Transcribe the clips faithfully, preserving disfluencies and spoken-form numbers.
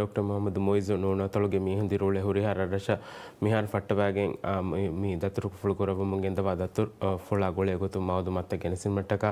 ޑޮކްޓަރ މުޙައްމަދު މުޢިއްޒު ނޫނު އަތޮޅުގެ މީހުން ދިރިއުޅޭ ހުރިހާ ރަށްރަށަށް މިހާރު ފައްޓަވައިގެން، އާ، މި، މި ދަތުރުފުޅު ކުރައްވަމުން ގެންދަވާ ދަތުރު، އާ، ފުޅާ ގުޅޭ ގޮތުން މައުލޫމާތުތައް ގެނެސްދިނުމަށްޓަކާ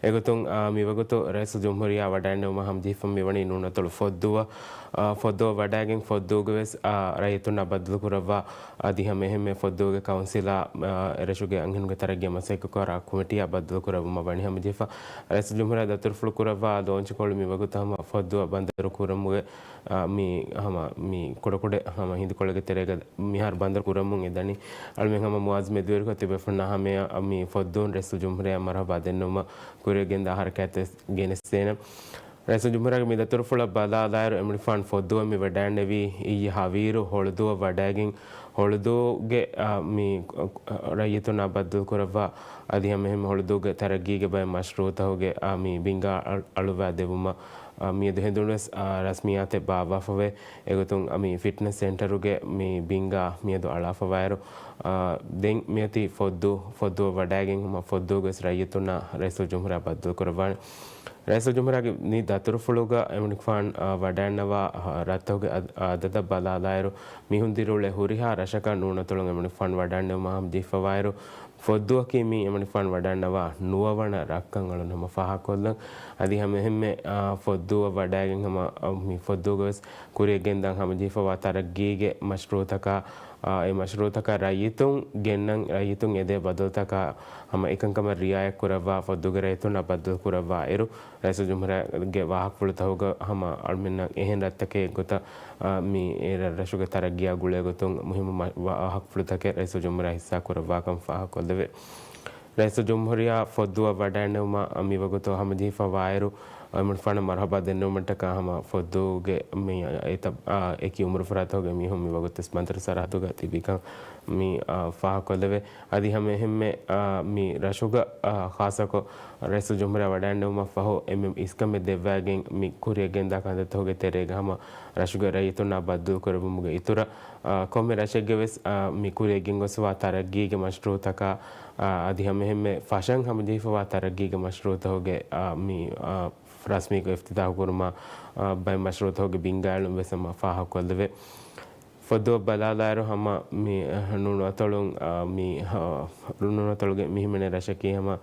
އެގޮތުން، އާ، މިވަގުތު ރައީސުލްޖުމްހޫރިއްޔާ ވަޑައިންނެވުމަށް ހަމަޖެހިފަ މިވަނީ ނޫނު އަތޮޅު ފޮއްދޫއަށް، އާ، ފޮއްދޫއަށް ވަޑައިގެން ފޮއްދޫގެ ވެސް، އާ، ރައްޔިތުންނާ ބައްދަލުކުރައްވާ އަދި ހަމައެހެންމެ ފޮއްދޫގެ ކައުންސިލާ، އާ، އެރަށުގެ އަންހެނުންގެ ތަރައްގީއަށް މަސައްކަތްކުރާ ކޮމިޓީއާ ބައްދަލުކުރައްވުމަށް ވަނީ ހަމަޖެހިފަ. ރައީސުލްޖުމްހޫރިއްޔާ ދަތުރުފުޅު ކުރައްވާ ލޯންޗުކޮޅު މިވަގުތު ހަމަ ފޮއްދޫއަށް ބަނދަރު ކުރުމުގެ، އާ، މި ހަމަ މި ކުޑަކުޑަ ހަމަ ހިނދުކޮޅެއްގެ ތެރޭގަ މިހާރު ބަނދަރު ކުރަމުން އެދަނީ. އަޅުމެން ހަމަ މުޢާޒް މެދުވެރިކޮށް ތިބޭފުޅުންނާ ހަމަޔަށް މި ފޮއްދޫން ރައީސުލްޖުމްހޫރިއްޔާ މަރުޙަބާ ދެންނެވުމަށް ކުރިއަށް ގެންދާ ހަރަކާތްތައް ގެނެސްދޭނަން. ރައީސުލްޖުމްހޫރިއްޔާގެ މި ދަތުރުފުޅަށް ބަލާލާއިރު، އެމަނިކުފާނު ފޮއްދޫއަށް މި ވަޑައިންނެވީ އިއްޔެ ހަވީރު ހޮޅުދޫއަށް ވަޑައިގެން، ހޮޅުދޫގެ، އާ، މި، އާ، ރައްޔިތުންނާ ބައްދަލުކުރައްވާ އަދި ހަމައެހެންމެ ހޮޅުދޫގެ ތަރައްގީގެ ބައެއް މަޝްރޫޢުތަކުގެ، އާ، މި ބިންގާ އަ-، އަޅުއްވާ ދެއްވުމަށް، އާ، މިއަދު ހެނދުނުވެސް، އާ، ރަސްމިއްޔާތެއް ބާއްވާފަވޭ. އެގޮތުން، އާ، މި ފިޓްނަސް ސެންޓަރުގެ މި ބިންގާ މިއަދު އަޅާފަވާއިރު، އާ، ދެން މިއޮތީ ފޮއްދޫ، ފޮއްދޫއަށް ވަޑައިގެން ހަމަ ފޮއްދޫގެ ވެސް ރައްޔިތުންނާ ރައީސުލްޖުމްހޫރިއްޔާ ބައްދަލުކުރައްވާނެ. ރައީސުލްޖުމްހޫރިއްޔާގެ މި ދަތުރުފުޅުގަ އެމަނިކުފާނު، އާ، ވަޑައިންނަވާ، އާ، ރަށްތަކުގެ އަދް-، އަދަދަށް ބަލާލާއިރު، މީހުން ދިރިއުޅޭ ހުރިހާ ރަށަކަށް ނޫނު އަތޮޅުން އެމަނިކުފާނު ވަޑައިންނެވުމަށް ހަމަޖެހިފަވާއިރު، ފޮއްދޫއަކީ މީ އެމަނިކުފާނު ވަޑައިންނަވާ ނުވަވަނަ ރަށްކަން އަޅުން ހަމަ ފާހަގަކޮށްލަން. އަދި ހަމައެހެންމެ، އާ، ފޮއްދޫއަށް ވަޑައިގެން ހަމަ، އާ، މި ފޮއްދޫގަ ވެސް ކުރިއަށް ގެންދަން ހަމަޖެހިފަވާ ތަރައްގީގެ މަޝްރޫޢުތަކާ، އާ، އެ މަޝްރޫޢުތަކަށް ރައްޔިތުން ގެންނަން، ރައްޔިތުން އެދޭ ބަދަލުތަކާ ހަމަ އެކަންކަމަށް ރިޢާޔަތް ކުރައްވާ، ފޮއްދޫގެ ރައްޔިތުންނާ ބައްދަލު ކުރައްވާ އިރު، ރައީސުލްޖުމްހޫރިއްޔާގެ ވާހަކަފުޅުތަކުގަ ހަމަ އަޅުމެންނަށް އެހެން ރަށްތަކެއް ގޮތަށް، އާ، މި އެ ރަށުގެ ތަރައްގީއާ ގުޅޭ ގޮތުން މުހިއްމު މަ-، ވާ-، ވާހަކަފުޅުތަކެއް ރައީސުލްޖުމްހޫރިއްޔާ ހިއްސާ ކުރައްވާކަން ފާހަގަކޮށްލެވޭ. ރައީސުލްޖުމްހޫރިއްޔާ ފޮއްދޫއަށް ވަޑައިންނެވުމަށް މިވަގުތު ހަމަޖެހިފަވާއިރު، އެމަނިކުފާނަށް މަރުޙަބާ ދެންނެވުމަށްޓަކާ ހަމަ ފޮއްދޫގެ މި އެތައް، އާ، އެކި އުމުރު ފަރާތުގެ މީހުން މިވަގުތު ވެސް ބަނދަރު ސަރަހައްދުގަ ތިބިކަން މި، އާ، ފާހަގަކޮށްލެވޭ. އަދި ހަމައެހެންމެ، އާ، މި ރަށުގަ، އާ، ޚާއްޞަކޮށް ރައީސުލްޖުމްހޫރިއްޔާ ވަޑައިންނެވުމަށް ފަހު އެންމެ އިސްކަމެއް ދެއްވައިގެން މި ކުރިއަށް ގެންދާ ކަންތައްތަކުގެ ތެރޭގަ ހަމަ ރަށުގެ ރައްޔިތުންނާ ބައްދަލު ކުރެއްވުމުގެ އިތުރަށް، އާ، ކޮންމެ ރަށެއްގެ ވެސް، އާ، މި ކުރިއަށް ގެންގޮސްފަވާ ތަރައްގީގެ މަޝްރޫޢުތަކާ، އާ، އަދި ހަމައެހެންމެ ފަށަން ހަމަޖެހިފަވާ ތަރައްގީގެ މަޝްރޫޢުތަކުގެ، އާ، މި، އާ، ރަސްމީކޮށް އިފްތިތާޙު ކުރުމާ، އާ، ބައެއް މަޝްރޫޢުތަކުގެ ބިންގާއެޅުން ވެސް ހަމަ ފާހަގަކޮށްލެވޭ. ފޮއްދޫއަށް ބަލާލާއިރު ހަމަ މި، އަ، ނޫނު އަތޮޅުން، އަ، މި، އަ، ނޫނު އަތޮޅުގެ މިހިމެނޭ ރަށަކީ ހަމަ،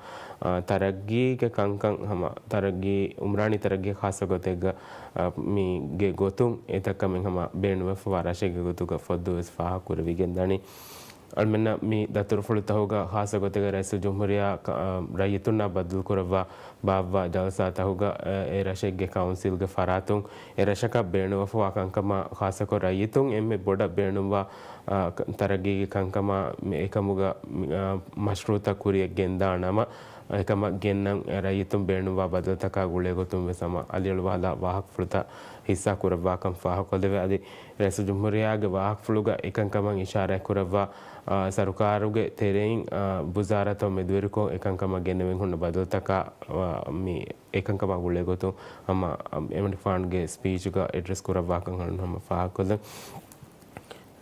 އަ، ތަރައްގީގެ ކަންކަން ހަމަ ތަރައްގީ، އުމްރާނީ ތަރައްގީ ޚާއްޞަ ގޮތެއްގަ، އަ، މީގެ ގޮތުން އެތައް ކަމެއް ހަމަ ބޭނުންވެފަވާ ރަށެއްގެ ގޮތުގަ ފޮއްދޫ ވެސް ފާހަގަ ކުރެވިގެން ދަނީ. އަޅުމެންނަށް މި ދަތުރުފުޅުތަކުގަ ޚާއްޞަ ގޮތެއްގަ ރައީސުލްޖުމްހޫރިއްޔާ ކަ-، އަ، ރައްޔިތުންނާ ބައްދަލުކުރައްވާ ބާއްވާ ޖަލްސާތަކުގަ، އަ، އެ ރަށެއްގެ ކައުންސިލްގެ ފަރާތުން އެ ރަށަކަށް ބޭނުންވެފަވާ ކަންކަމާ، ޚާއްޞަކޮށް ރައްޔިތުން އެންމެ ބޮޑަށް ބޭނުންވާ، އާ، ކަ-، ތަރައްގީގެ ކަންކަމާ މި އެކަމުގަ، މި، އާ، މަޝްރޫޢުތައް ކުރިއަށް ގެންދާ ނަމަ، އެކަމަށް ގެންނަން ރައްޔިތުން ބޭނުންވާ ބަދަލުތަކާ ގުޅޭ ގޮތުން ވެސް ހަމަ އަލިއަޅުވާލާ ވާހަކަފުޅުތައް ހިއްސާ ކުރައްވާކަން ފާހަގަކޮށްލެވޭ. އަދި ރައީސުލްޖުމްހޫރިއްޔާގެ ވާހަކަފުޅުގަ އެކަންކަމަށް އިޝާރާތް ކުރައްވާ، އާ، ސަރުކާރުގެ ތެރެއިން، އާ، ވުޒާރާތައް މެދުވެރިކޮށް އެކަންކަމަށް ގެނެވެން ހުންނަ ބަދަލުތަކާ، އާ، މި އެކަންކަމާ ގުޅޭ ގޮތުން ހަމަ، އަ، އެމަނިކުފާނުގެ ސްޕީޗުގަ އެޑްރެސް ކުރައްވާކަން އަޅުން ހަމަ ފާހަގަކޮށްލަން.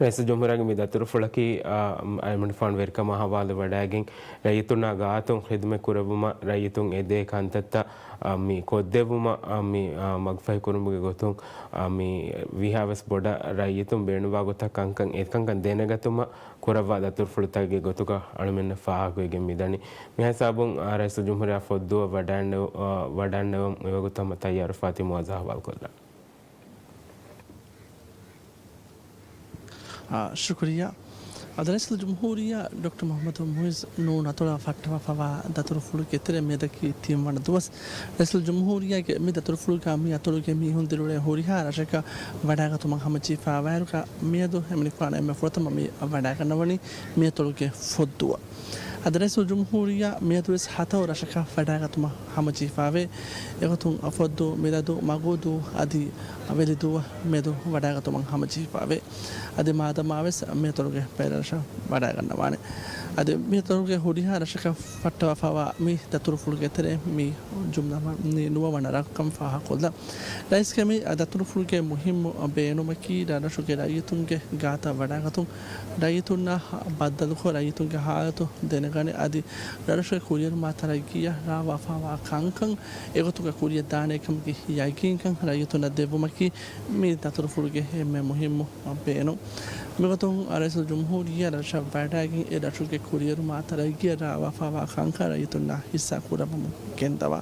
ރައީސުލްޖުމްހޫރިއްޔާގެ މި ދަތުރުފުޅަކީ، އާ، އެމަނިކުފާނު ވެރިކަމާ ހަވާލުވެވަޑައިގެން ރައްޔިތުންނާ ގާތުން ޚިދުމަތް ކުރެއްވުމަށް ރައްޔިތުން އެދޭ ކަންތައްތައް، އާ، މި ކޮށްދެއްވުމަށް، އާ، މި، އާ، މަގުފަހި ކުރުމުގެ ގޮތުން، އާ، މި ވީހާވެސް ބޮޑަށް ރައްޔިތުން ބޭނުންވާ ގޮތަށް ކަންކަން އެކަންކަން ދެނެގަތުމަށް ކުރައްވާ ދަތުރުފުޅުތަކެއްގެ ގޮތުގަ އަޅުމެންނަށް ފާހަގަވެގެން މިދަނީ. މިހިސާބުން، އާ، ރައީސުލްޖުމްހޫރިއްޔާ ފޮއްދޫއަށް ވަޑައިންނެވު-، އާ، ވަޑައިންނެވުން މިވަގުތު ހަމަ ތައްޔާރު ފާތިމު އަޒާ ހަވާލުކޮށްލަން. އާ، ޝުކުރިއްޔާ. އަދި ރައީސުލްޖުމްހޫރިއްޔާ ޑޮކްޓަރ މުޙައްމަދު މުޢިއްޒު ނޫނު އަތޮޅަށް ފައްޓަވާފަވާ ދަތުރުފުޅުގެ ތެރޭ މިއަދަކީ ތިންވަނަ ދުވަސް. ރައީސުލްޖުމްހޫރިއްޔާގެ މި ދަތުރުފުޅުގަ މި އަތޮޅުގެ މީހުން ދިރިއުޅޭ ހުރިހާ ރަށަކަށް ވަޑައިގަތުމަށް ހަމަޖެހިފަވާއިރުގަ މިއަދު އެމަނިކުފާނު އެންމެ ފުރަތަމަ މި ވަޑައިގަންނަވަނީ މި އަތޮޅުގެ ފޮއްދޫއަށް. އަދި ރައީސުލްޖުމްހޫރިއްޔާ މިއަދުވެސް ހަތަރު ރަށަކަށް ވަޑައިގަތުމަށް ހަމަޖެހިފަވޭ. އެގޮތުން ފޮއްދޫ، މިލަދޫ، މަގޫދޫ އަދި ވެލިދޫއަށް މިއަދު ވަޑައިގަތުމަށް ހަމަޖެހިފަވޭ. އަދި މާދަމާވެސް މިއަތޮޅުގެ ބައެއް ރަށަށް ވަޑައިގަންނަވާނެ. އަދި މި ދަތުރުގެ ހުރިހާ ރަށަކަށް ފައްޓަވާފައިވާ މި ދަތުރުފުޅުގެ ތެރޭ މި ޖުމްލަ ނުވަ ވަނަ ރަށްކަން ފާހަގަކޮށްލަން. ރައީސްގެ މި ދަތުރުފުޅުގެ މުހިއްމު ބޭނުމަކީ، ރަށްރަށުގެ ރައްޔިތުންގެ ގާތަށް ވަޑައިގަތުން، ރައްޔިތުންނާ ބައްދަލުކޮށް، ރައްޔިތުންގެ ހާލަތު ދެނެގަނެ، އަދި ރަށްރަށުގެ ކުރިއެރުމާ ތަރައްގީއަށް ރާވާފައިވާ ކަންކަން އެގޮތުގަ ކުރިއަށް ދާނެ ކަމުގެ ޔަގީންކަން ރައްޔިތުންނަށް ދެއްވުމަކީ މި ދަތުރުފުޅުގެ އެންމެ މުހިއްމު ބޭނުން. މިގޮތުން ރައީސުލްޖުމްހޫރިއްޔާ ރަށަށް ވަޑައިގެން އެ ރަށުގެ ކުރިއެރުމާ ތަރައްގީއަށް ރާވާފައިވާ ކަންކަން ރައްޔިތުންނާ ހިއްސާ ކުރައްވަމުން ގެންދަވާ.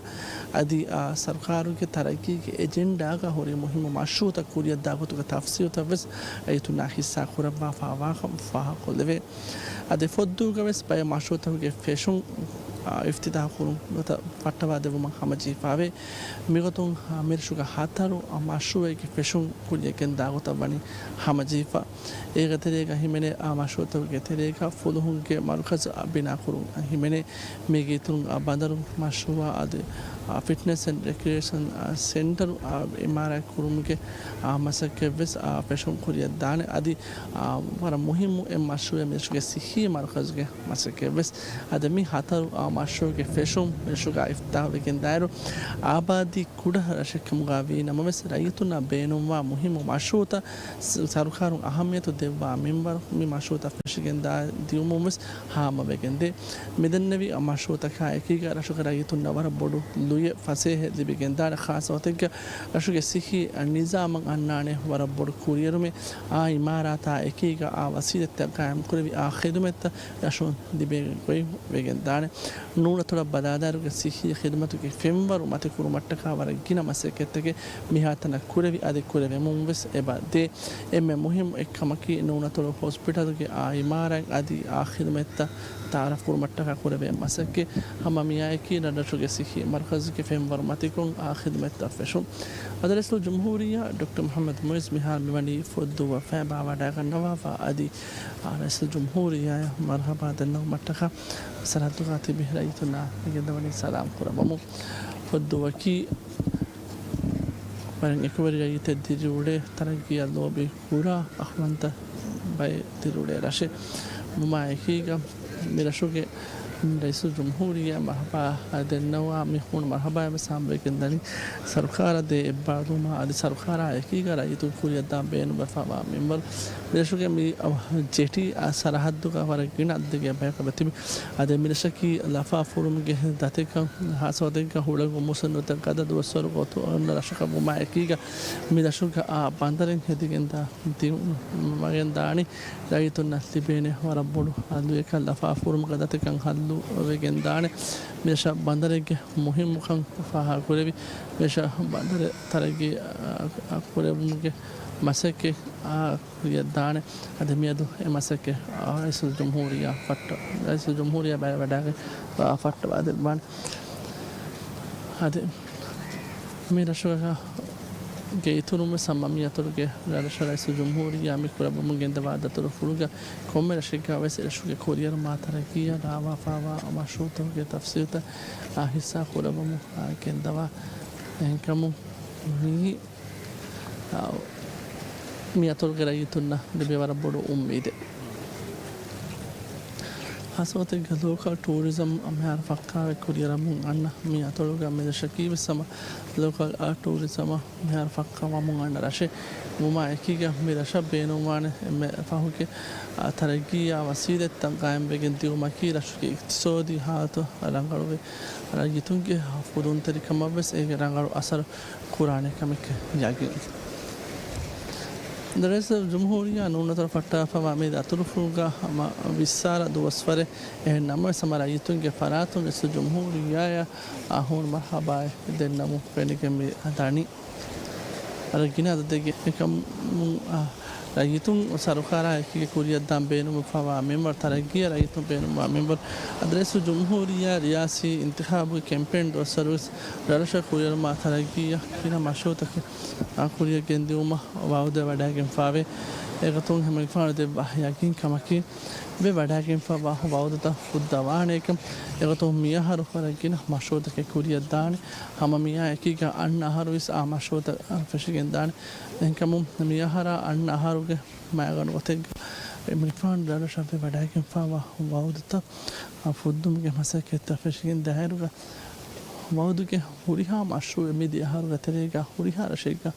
އަދި އާ، ސަރުކާރުގެ ތަރައްގީގެ އެޖެންޑާގަ ހުރި މުހިއްމު މަޝްރޫއުތައް ކުރިއަށްދާ ގޮތުގެ ތަފްސީލުތައް ވެސް ރައްޔިތުންނާ ހިއްސާ ކުރައްވާފައިވާކަން ފާހަގަކޮށްލެވޭ. އަދި ފޮއްދޫގަ ވެސް ބައެއް މަޝްރޫއުތަކުގެ ފެށުން، އާ، އިފްތިތާހު ކުރުން ނުވަތަ ފައްޓަވާދެއްވުމަށް ހަމަޖެހިފައިވޭ. މިގޮތުން، އާ، މިރަށުގަ ހަތަރު، އާ، މަޝްރޫއެއްގެ ފެށުން ކުރިއަށް ގެންދާ ގޮތަށް ވަނީ ހަމަޖެހިފަ. އޭގެ ތެރޭގަ ހިމެނޭ، އާ، މަޝްރޫއުތަކުގެ ތެރޭގަ ފުލުހުންގެ މަރުކަޒު، އާ، ބިނާކުރުން ހިމެނޭ. މީގެ އިތުރުން، އާ، ބަނދަރު މަޝްރޫއާ އަދި، އާ، ފިޓްނެސް އެންޑް ރެކްރިއޭޝަން، އާ، ސެންޓަރު، އާ، އިމާރާތް ކުރުމުގެ، އާ، މަސައްކަތް ވެސް، އާ، ފެށުން ކުރިއަށް ދާނެ. އަދި، އާ، ވަރަށް މުހިއްމު އެއް މަޝްރޫއެއް މިރަށުގެ ސިއްހީ މަރުކަޒުގެ މަސައްކަތް ވެސް. އަދި މި ހަތަރު، އާ، މަޝްރޫއުގެ ފެށުން މިރަށުގަ އިފްތިތާހު ވެގެން ދާއިރު، އާބާދީ ކުޑަ ރަށެއް ކަމުގަ ވީ ނަމަވެސް، ރައްޔިތުންނަށް ބޭނުންވާ މުހިއްމު މަޝްރޫއުތައް ސަ-، ސަރުކާރުން އަހައްމިޔަތު ދެއްވާ މިންވަރު މި މަޝްރޫއުތައް ފެށިގެން ދާ ދިއުމުން ވެސް ހާމަވެގެންދޭ. މިދެންނެވި މަޝްރޫއުތަކާ އެކީގަ ރަށުގެ ރައްޔިތުންނަށް ވަރަށް ބޮޑު ލުޔެއް ފަސޭހައެއް ލިބިގެންދާނެ، ޚާއްޞަ ގޮތެއްގަ ރަށުގެ ސިއްހީ ނިޒާމަށް އަންނާނެ ވަރަށް ބޮޑު ކުރިއެރުމެއް. އާ އިމާރާތާ އެކީގަ އާ ވަސީލަތްތައް ގާއިމްކުރެވި އާ ޚިދުމަތްތައް ރަށުން ލިބޭ ގޮތް ވެގެންދާނެ. ނޫނަތޮޅަށް ބަލާލާއިރުގެ ސިއްހީ ޚިދުމަތުގެ ފެންވަރު މަތިކުރުމަށްޓަކާ ވަރަށް ގިނަ މަސައްކަތްތަކެއް މިހާތަނަށް ކުރެވި އަދި ކުރެވެމުން ވެސް އެބަ ދޭ. އެންމެ މުހިއްމު އެއްކަމަކީ، ނޫނަތޮޅު ހޮސްޕިޓަލުގެ އާ އިމާރާތް އަދި އާ ޚިދުމަތްތައް ތައާރަފް ކުރުމަށްޓަކާ ކުރެވޭ މަސައްކަތް. ހަމަ މިއާއެކީ ރަށްރަށުގެ ސިއްހީ މަރުކަޒުގެ ފެންވަރު މަތިކޮށް އާ ޚިދުމަތްތައް ފެށުން. އަދި ރައީސުލްޖުމްހޫރިއްޔާ ޑޮކްޓަރ މުޙައްމަދު މުޢިއްޒު މިހާރު މިވަނީ ފޮއްދޫއަށް ފައިބާވަޑައިގަންނަވާފަ އަދި، އާ، ރައީސުލްޖުމްހޫރިއްޔާއަށް މަރުޙަބާ ދަންނަވުމަށްޓަކާ ސަރަހައްދުގަ ތިބި ރައްޔިތުންނާ މިގެންދަވަނީ ސަލާމް ކުރައްވަމުން. ފޮއްދޫއަކީ ވަރަށް އެކުވެރި ރައްޔިތެއް ދިރިއުޅޭ، ތަރައްގީއަށް ލޯބި ކުރާ އަޚުންތައް ބައެއް ދިރިއުޅޭ ރަށެއް. ވުމާ އެކީގަ މި ރަށުގެ ރައީސުލްޖުމްހޫރިއްޔާ މަރުޙަބާ ދެންނަވާ މި ހޫނު މަރުޙަބާއަށް ވެސް ހާމަވެގެން ދަނީ ސަރުކާރަށް ދޭ އެއްބާރުލުމާ އަދި ސަރުކާރާ އެކީގަ ރައްޔިތުން ކުރިއަށްދާ ބޭނުންވެފައިވާ މިންވަރު. މި ރަށުގެ މި ޖެޓީ އާ ސަރަހައްދުގަ ވަރަށް ގިނަ އަދަދެއްގެ ބަޔަކަށް ތިބި. އަދި މި ރަށަކީ ލަފާ ފުރުމުގެ ދަތިކަން ހާއްސަ ގޮތެއްގަ ހުޅަނގު މުސައްނަތުތައް ގަދަ ދުވަސްވަރު ގޮތުން ރަށަކަށް ވުމާ އެކީގަ މި ރަށުގަ އާ ބަނދަރެއް ހެދިގެންދާ ދިއުމަގެން ދާނީ ރައްޔިތުންނަށް ލިބޭނެ ވަރަށް ބޮޑު އަލުވެކަށް ލަފާ ފުރުމުގަ ދަތިކަން ހައްލު ވެގެން ދާނެ. މިރަށަށް ބަނދަރެއްގެ މުހިއްމުކަން ފާހަގަކުރެވި، މިރަށަށް ބަނދަރެއް ތަރައްގީ، އަ، އަ، ކުރެވުމުގެ މަސައްކަތް، އަ، ކުރިއަށް ދާނެ. އަދި މިއަދު އެ މަސައްކަތް، އަ، ރައީސުލްޖުމްހޫރިއްޔާ ފައްޓަ-، ރައީސުލްޖުމްހޫރިއްޔާ ބައިވެވަޑައިގެން، އަ، ފައްޓަވާދެއްވާނެ. އަދި މި ރަށުގެ އިތުރުން ވެސް ހަމަ މި އަތޮޅުގެ ރަށްރަށަށް ރައީސުލްޖުމްހޫރިއްޔާ މި ކުރައްވަމުން ގެންދަވާ ދަތުރުފުޅުގަ ކޮންމެ ރަށެއްގަ ވެސް އެ ރަށުގެ ކުރިއެރުމާ ތަރައްގީއަށް ރާވާފައިވާ މަޝްރޫއުތަކުގެ ތަފްސީލުތައް، އާ، ހިއްސާ ކުރައްވަމުން، އާ، ގެންދަވާ. އެހެންކަމުން މި، އާ، މި އަތޮޅުގެ ރައްޔިތުންނަށް ލިބޭ ވަރަށް ބޮޑު އުއްމީދެއް. ހާއްސަ ގޮތެއްގަ ލޯކަލް ޓޫރިޒަމް މިހާރު ފައްކާވެ ކުރިއަރަމުން އަންނަ މި އަތޮޅުގަ މި ރަށަކީ ވެސް ހަމަ ލޯކަލް، އާ، ޓޫރިޒަމަށް މިހާރު ފައްކާވަމުން އަންނަ ރަށެއް. ވުމާ އެކީގަ މި ރަށަށް ބޭނުންވާނެ އެންމެ ފަހުގެ، އާ، ތަރައްގީއާ ވަސީލަތްތައް ގާއިމްވެގެން ދިއުމަކީ ރަށުގެ އިޤްތިޞާދީ ހާލަތު ރަނގަޅުވެ، ރައްޔިތުންގެ ފުދުންތެރިކަމަށް ވެސް އޭގެ ރަނގަޅު އަސަރު ކުރާނެ ކަމެއް ޔަގީން. ރައީސުލްޖުމްހޫރިއްޔާ ނޫނަތޮޅަށް ފައްޓާފައިވާ މި ދަތުރުފުޅުގަ ހަމަ ވިއްސާރަ ދުވަސްވަރެއް. އެހެން ނަމަވެސް ހަމަ ރައްޔިތުންގެ ފަރާތުން ރައީސުލްޖުމްހޫރިއްޔާއަށް އާ ހޫނު މަރުޙަބާއެއް ދެންނަމުން ފެނިގެން މި ދަނީ. ވަރަށް ގިނަ އަދަދެއްގެ އެކަމުން، އާ، ރައްޔިތުން ސަރުކާރާ އެކީގަ ކުރިއަށްދާން ބޭނުންވެފައިވާ މިންވަރު ތަރައްގީއަށް ރައްޔިތުން ބޭނުންވާ މިންވަރު. އަދި ރައީސުލްޖުމްހޫރިއްޔާ ރިޔާސީ އިންތިޚާބުގެ ކެމްޕޭން ދުވަސްވަރުވެސް ރަށްރަށަށް ކުރިއެރުމާ ތަރައްގީއަށް ގިނަ މަޝްރޫއުތަކެއް އާ ކުރިއަށް ގެންދިއުމަށް ވައުދެއް ވަޑައިގެންފައިވޭ. އެގޮތުން ހަމައެކަނި ދެއްވާ ޔަގީންކަމަކީ، ވެ ވަޑައިގެންފައިވާ ވައުދުތައް ފުއްދަވާނެކަން. އެގޮތުން މިއަހަރު ވަރަށް ގިނަ މަޝްރޫއުތަކެއް ކުރިއަށްދާނެ. ހަމަ މިއާ އެކީގަ އަންނަ އަހަރުވެސް އާ މަޝްރޫއުތައް ފެށިގެންދާނެ. އެހެންކަމުން މިއަހަރާ އަންނަ އަހަރުގެ މައިގަނޑު ގޮތެއްގަ އެމަނިކުފާނު ދާއިރު ޝައްފި ވަޑައިގެންފާވާ ވައުދުތައް، އާ، ފުއްދުމުގެ މަސައްކަތްތައް ފެށިގެން ދާއިރުގަ ވައުދުގެ ހުރިހާ މަޝްރޫއެއް މިދިޔަ އަހަރުގެ ތެރޭގަ ހުރިހާ ރަށެއްގަ،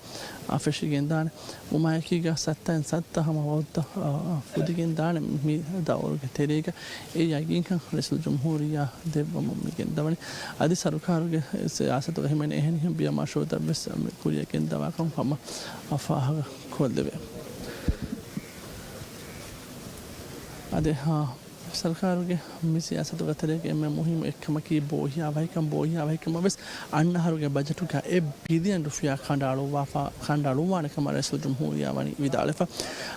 އާ، ފެށިގެން ދާނެ. އުމާއެކީގަ ސައްތައިން ސައްތަ ހަމަ ވައުދުތައް، އާ، އާ، ފުދިގެން ދާނެ މި ދައުރުގެ ތެރޭގަ. އެ ޔަގީންކަން ރައީސުލްޖުމްހޫރިއްޔާ ދެއްވަމުން މި ގެންދަވަނީ. އަދި ސަރުކާރުގެ ސިޔާސަތުގަ ހިމެނޭ އެހެނިހެން ބިޔަ މަޝްރޫއުތައް ވެސް މި ކުރިއަށް ގެންދަވާކަން ހަމަ ފާހަގަ ކޮށްލެވޭ. އަދި، ހާ، ސަރުކާރުގެ މި ސިޔާސަތުގެ ތެރޭގަ އެންމެ މުހިއްމު އެއްކަމަކީ ބޯހިޔާވަހިކަން، ބޯހިޔާވަހިކަމަށް ވެސް އަންނަ އަހަރުގެ ބަޖެޓުގަ އެއް ބިލިއަން ރުފިޔާ ކަނޑައަޅުއްވާފަ، ކަނޑައަޅުއްވާނެ ކަމަށް ރައީސުލްޖުމްހޫރިއްޔާ ވަނީ ވިދާޅުވެފަ.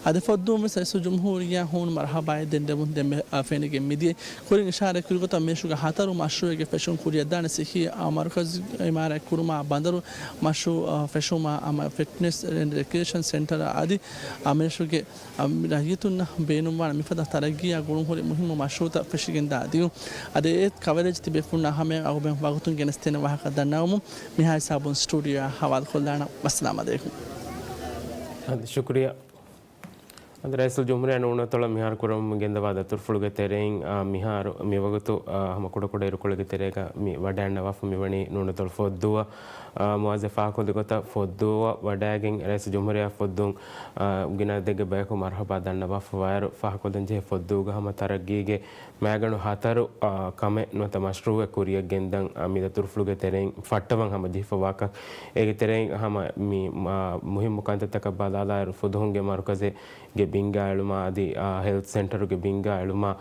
އަދި ފޮއްދުން ވެސް ރައީސުލްޖުމްހޫރިއްޔާ ހޫނު މަރުހަބާއެއް ދެންނެވުން ދެންމެ، އާ، ފެނިގެން މިދިޔައީ. ކުރިން އިޝާރަތް ކުރި ގޮތަށް މިރަށުގެ ހަތަރު މަޝްރޫއެއްގެ ފެށުން ކުރިއަށްދާނެ. ސިއްހީ، އާ، މަރުކަޒު އިމާރާތް ކުރުމާ، ބަނދަރު މަޝްރޫއަށް ފެށުމާ، އަމަ ފިޓްނެސް އެންޑް ރެކްރިއޭޝަން ސެންޓަރ އަދި، އާ، މިރަށުގެ އަ، ރައްޔިތުންނަށް ބޭނުންވާނެ މިފަދަ ތަރައްގީއާ ގުޅުންހުރި މުހިއްމު މަޝްރޫއުތައް ފެށިގެންދާ ދިޔުން. އަދި އެ ކަވަރޭޖް ތިބޭފުޅުންނާ ހަމަޔަށް އަޅުގަނޑުމެން ވަގުތުން ގެނެސްދޭނެ ވާހަކަ ދަންނަވަމުން މިހާރު ހިސާބުން ސްޓޫޑިއޯއާ ހަވާލުކޮށްލާނަން. ވައްސަލާމް އަލައިކުމް. އަދި ޝުކުރިއްޔާ. އަދި ރައީސުލްޖުމްހޫރިއްޔާ ނޫނުއަތޮޅަށް މިހާރު ކުރަމުން ގެންދަވާ ދަތުރުފުޅުގެ ތެރެއިން، އާ، މިހާރު މިވަގުތު، އާ، ހަމަ ކުޑަކުޑަ އިރުކޮޅެއްގެ ތެރޭގަ މި ވަޑައިންނަވާފަ މިވަނީ ނޫނުއަތޮޅު ފޮއްދޫއަށް. އާ، މުއައްޒަފް ފާހަގަކޮށްދިން ގޮތަށް ފޮއްދޫއަށް ވަޑައިގެން ރައީސުލްޖުމްހޫރިއްޔާ ފޮއްދުން، އާ، ގިނަ އަދަދެއްގެ ބަޔަކު މަރުހަބާ ދަންނަވާފަވާއިރު، ފާހަގަކޮށްދޭންޖެހޭ ފޮއްދޫގަ ހަމަ ތަރައްގީގެ މައިގަނޑު ހަތަރު، އާ، ކަމެއް ނުވަތަ މަޝްރޫއެއް ކުރިއަށް ގެންދަން، އާ، މި ދަތުރުފުޅުގެ ތެރެއިން ފައްޓަވަން ހަމަ ޖެހިފަވާކަން. އޭގެ ތެރެއިން ހަމަ މި، އާ، މުހިއްމު ކަންތައްތަކަށް ބަލާލާއިރު، ފުލުހުންގެ މަރުކަޒެއްގެ ބިންގާ އެޅުމާ އަދި، އާ، ހެލްތް ސެންޓަރުގެ ބިންގާ އެޅުމާ،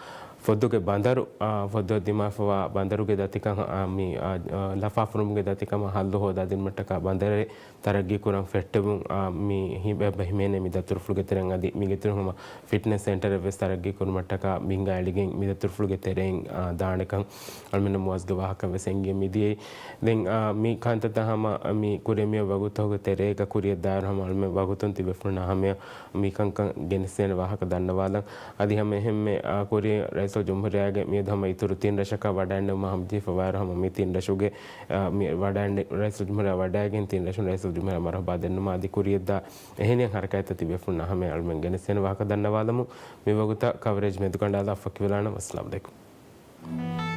ފޮއްދުގެ ބަނދަރު، އާ، ފޮއްދުއަށް ދިމާވެފަވާ ބަނދަރުގެ ދަތިކަން، އާ، މި، އާ، އާ، ލަފާފުރުމުގެ ދަތިކަމަށް ހައްލު ހޯދާދިނުމަށްޓަކާ ބަނދަރެއް ތަރައްގީ ކުރަން ފެއްޓެވުން، އާ، މި ހި-، އެބަ ހިމެނޭ މި ދަތުރުފުޅުގެ ތެރެއިން. އަދި މީގެ އިތުރުން ހަމަ ފިޓްނެސް ސެންޓަރެއް ވެސް ތަރައްގީ ކުރުމަށްޓަކާ ބިންގާ އެޅިގެން މި ދަތުރުފުޅުގެ ތެރެއިން، އާ، ދާނެކަން އަޅުމެންނަށް މުއައްޒަފްގެ ވާހަކަ ވެސް އެންގިއެއް މިދިޔައީ. ދެން، އާ، މި ކަންތައްތައް ހަމަ މި ކުރިއަށް މިއޮތް ވަގުތުގެ ތެރޭގަ ކުރިއަށްދާއިރު ހަމަ އަޅުމެން ވަގުތުން ތިބޭފުޅުންނާ ހަމަޔަށް މިކަންކަން ގެނެސްދޭނެ ވާހަކަ ދަންނަވާލަން. އަދި ހަމަ އެހެންމެ، އާ، ކުރިން ރައީސުލްޖުމްހޫރިއްޔާގެ މިއަދު ހަމަ އިތުރު ތިން ރަށަކަށް ވަޑައިންނެވުމަށް ހަމަޖެހިފަވާއިރު ހަމަ މި ތިން ރަށުގެ، އާ، މި ވަޑައިން-، ރައީސުލްޖުމްހޫރިއްޔާ ވަޑައިގެން ތިން ރަށުން ރައީސުލްޖުމްހޫރިއްޔާ މަރުހަބާ ދެންނުމާ އަދި ކުރިއަށްދާ އެހެނިހެން ހަރަކާތްތައް ތިބޭފުޅުންނާ ހަމަޔަށް އަޅުމެން ގެނެސްދޭނެ ވާހަކަ ދަންނަވާލަމުން. މިވަގުތަށް ކަވަރޭޖް މެދުކަނޑާލާ ފަކިވެލާނަން. އައްސަލާމް އަލައިކުމް.